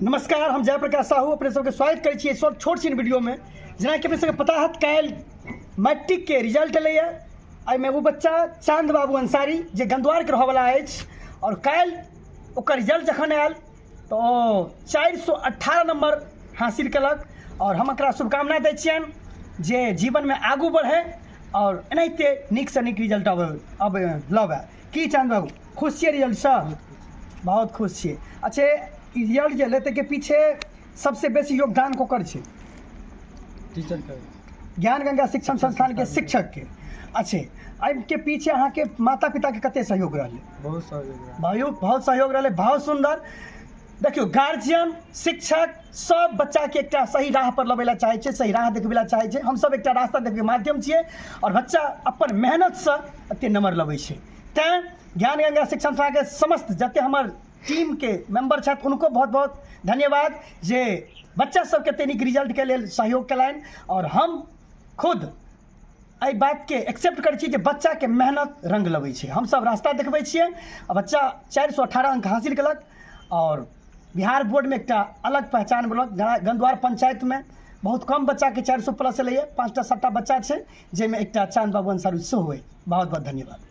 नमस्कार, हम जयप्रकाश साहू अपने सबके स्वागत करै छी एहि छोट छिन वीडियोमे। जेनाकि अपने सबके पता हत, काल्हि मैट्रिकके रिजल्ट एलैए। एहिमे ओ बच्चा चाँद बाबू अंसारी जे गंधद्वारके रहऽवला अछि, आओर काल्हि ओकर रिजल्ट जखन आयल तऽ ओ 418 नम्बर हासिल केलक। आओर हम एकरा शुभकामना दै छियनि जे जीवनमे आगू बढ़ै आओर एनाहिते नीकसँ नीक रिजल्ट अबै अबै लबै। की चाँद बाबू, खुश छियै रिजल्टसँ? बहुत खुश छियै। अच्छा, ई रिजल्ट जे एलै ताहिके पीछे सबसे बेसी योगदान ककर छै? टीचरके। ज्ञान गंगा शिक्षण संस्थानके शिक्षकके। अच्छा, एहिके पीछे अहाँके माता पिताके कते सहयोग रहलै? बहुत सहयोग रहलै। बहुत सहयोग रहलै। बहुत सुन्दर। देखियौ, गार्जियन, शिक्षक सब बच्चाके एकटा सही राह पर लबै लए चाहै छै, सही राह देखबै लए चाहै छै। हमसब एकटा रास्ता देखबै माध्यम छियै आओर बच्चा अपन मेहनतसँ एते नम्बर लबै छै। तैँ ज्ञान गंगा शिक्षण संस्थानके समस्त जते हमर टीमके मेम्बर छथि, हुनको बहुत बहुत धन्यवाद जे बच्चा सबके एते नीक रिजल्टके लेल सहयोग केलनि। आओर हम खुद एहि बातके एक्सेप्ट करै छी जे बच्चाके मेहनत रङ्ग लबै छै। हमसब रास्ता देखबै छियै आ बच्चा 418 अङ्क हासिल केलक आओर बिहार बोर्डमे एकटा अलग पहचान बनलक। गंधद्वार पंचायतमे बहुत कम बच्चाके 400 प्लस एलैए, 5टा 7टा बच्चा छै, जाहिमे एकटा चाँद बाबू अंसारी सेहो अइ। बहुत बहुत धन्यवाद।